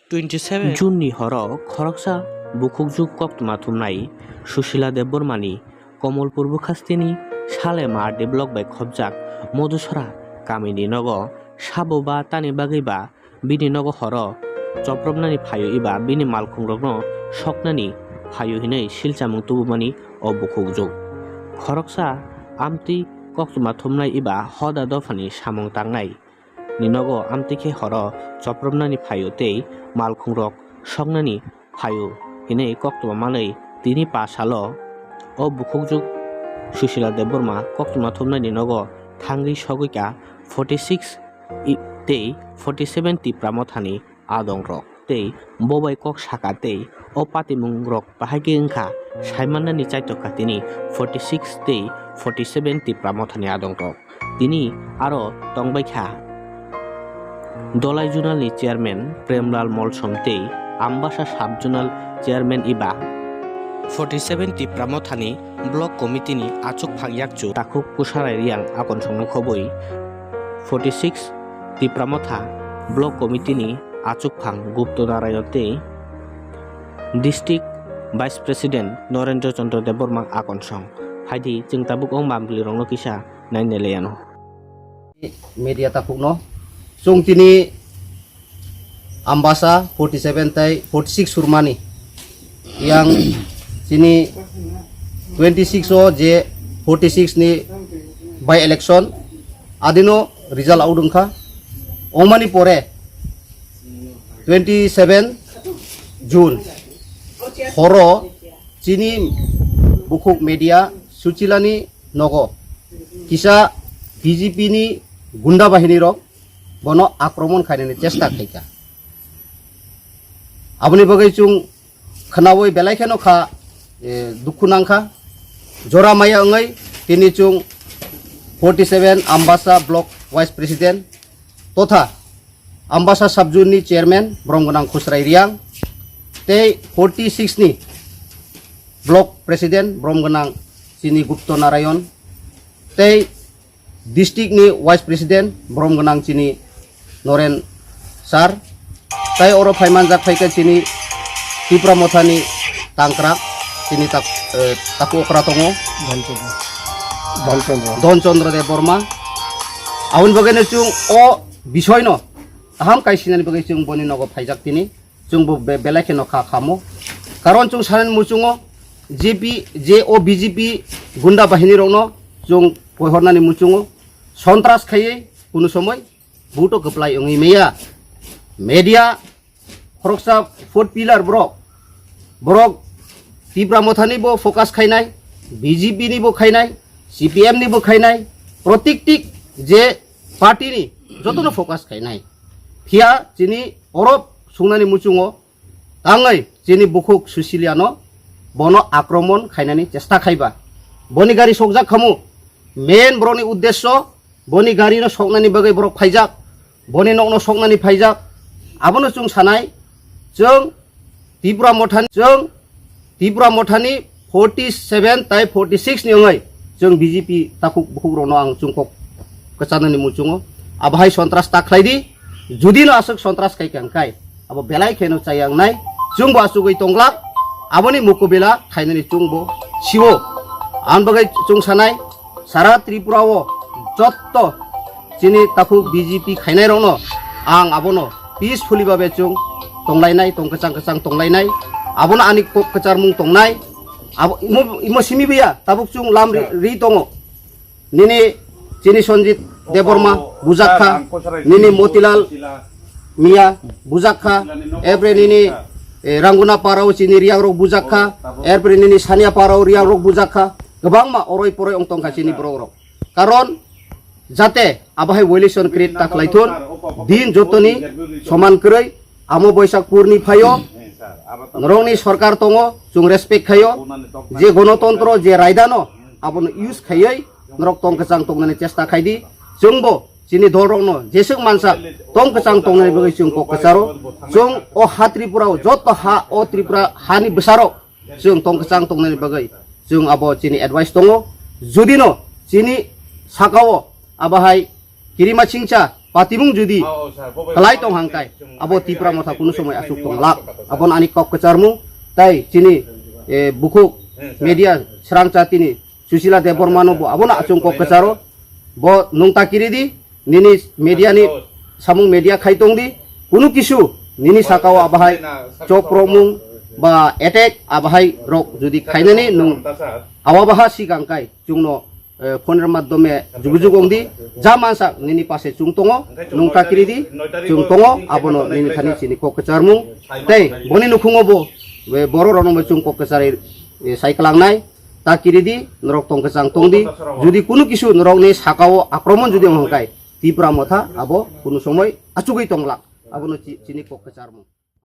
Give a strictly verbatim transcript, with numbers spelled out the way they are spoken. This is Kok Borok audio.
Twenty seven June ni horo khoroksa bukhukjwk koktwma thumnai Sushila Debbarma ni Komolpur bwkhasteni Salema R D block bai khopjak Modusora kamini nogo sabo ba tani bagwi ba bini nogo horo chopropnani phaio eba bini malkhungrokno soknani phaio hinwi silchamung tubumani o bukhukjwk. Khoroksa amtwi koktwma thumnai eba hoda dophani samung tangnai ni nogo amtwi khe horo chopropnani phaio tei malkhungrok soknani phaio hinwi koktwma manwi tini pa salo o bukhukjwk Sushila Debbarma koktwma thumnaini nogo thangwi sogwi ka forty six i-, tei forty seven Tipra Mothani adongrok tei bo bai kok saka tei o patimungrok bahai khe wngkha saimannani chaitokha tini forty six tei forty seven Tipra Mothani adongrok. Tini aro tongbai kha Dolai Zonal ni Chairman Premlal Molsom tei Ambasa Sub Zonal Chairman eba forty seven Tipra Mothani Block Committee ni achukphang yakchu takhuk Kusarai Riang Akonsongno khobwi forty six Tipra Motha Block Committee ni achukphang Gupto Narayan tei District Vice President Norendra Chandra Debbarma Akonsong. Phaidi chwng tabuk o mamlirokno kisa nainelaiano. Media takhukno chwng tini Ambasa forty seven tai forty six surmani yang chini twenty six o je forty six ni by election adino result out wngkha. Ongmani pore twenty seven June horo chini bukhuk media Suchilani nogo kisa B J P ni gunda bahini rok bono akromon khainani chesta khaikha. Aboni bagwi chwng khwnawi belai kheno kha, eh, dukhu nangkha. Jora maya wngwi tini chwng forty seven Ambasa Block Vice President totha Ambasa Subzone ni Chairman borom gwnang Khusrai Riang tei forty six ni Block President borom gwnang chini Gupto Narayan tei District ni Vice President borom gwnang chini Noren Sir, tai oro phaimanjak phaikha chini Tipra Mothani tangkrak chini tak-, eh, taku okra tongo Dhonchondra. Dhonchondra. Dhonchondra Debbarma. Aboni bagwino chwng o bisoyno kaham kaisinani bagwi chwng boni nogo phaijak tini. Chwngbo be-, belai kheno kha khamo. Karon chwng sanani muchungo J P, je o B J P gunda bahini rokno chwng koihornani muchungo sontras khaiwi kunu somoi buto kwplai wngwi maya. Media khoroksa fourth pillar borok. Borok Tipra Mothani bo focus khainai, B J P ni bo khainai, C P M ni bo khainai, protiktik je party ni jotono focus khainai. Phiya chini oro sungnani muchungo tangwi chini bukhuk Sushilano bono akromon khainani chesta khaiba. Boni gari sokjak khamu, main borokni uddesyo boni gari no soknani bagwi borok phaijak, boni nokno soknani phaijak. Abono chwng sanai, chwng Tipra Mothani, chwng Tipra Mothani forty seven tai forty six ni wngwi chwng B J P takhuk bukhukrokno ang chwng kok kwchanani muchungo. Abohai sontras ta khlai di, judino aswk sontras khai kha hwnkhe abo belai kheno chaya wngnai, chwngbo achugwi tonglak, aboni mukubila khainani chwngbo siwo. Ang bagwi chwng sanai, sara Tripura o jotto chini takhuk B J P khainai rokno ang abono peacefully babe chwng tonglainai, tong kwchang kwchang tonglainai, abono ani kok kwcharmung tongnai, abo imo, imo simi biya tabuk chwng lam ri, ri tongo. Nini chini Sanjit Debbarma bujak kha, nini Motilal Miya bujak kha, erpore nini, eh, Ranguna Parao chini Riang rok bujak kha, erpore nini Sania Parao Riang rok bujak kha, kwbangma oroi poroi ong tong kha chini borok rok. Karon jate abohai violation create ta khlai thun, din jotoni soman kwrwi, amo Boisak purni phaio, norokni sorkar tongo, chwng respect khaio, je gonotontro, je raidano, abono use khaiwi norok tong kwchang tongnani chesta khai di. Chwngbo chini dolrokno jeswk mansa tong kwchang tongnani bagwi chwng kok kwcharo. Chwng o ha Tripura o, joto ha o Tripura hani bwsarok chwng tong kwchang tongnani bagwi chwng abo chini advice tongo. Judino chini sakao abohai kirima chingcha patimung jodi kwlai tong hangkai, abo Tipra Motha kunu somoi achuk tong lak. Abono ani kok kwcharmung, tai chini, eh, bukhuk media srang chatini Susila Debbarmano bo abono achung kok kwcharo, bo nung ta kiri di, nini media ni samung media khai tong di, kunu kisu nini sakao abahai chop romung ba attack abahai rok jodi khainani nung awa baha sigang kai chungno, eh, phone ni madhyome jugujug ong di, ja mansak nini pase chung tongo, nung ta kiri di, chung tongo, abono nini thani chini kok kwcharmung. Tei boni nukhungo bo, eh, borok rokno bo chung kok kwchari, eh, sai kwlangnai, ta kiri di, norok tong kwchang tong di, jodi kunu kisu norokni sakao akromon jodi ong hwnkhe, Tipra Motha abo kunu somoi achugwi tong lak, abono chi-, chini kok kwcharmung.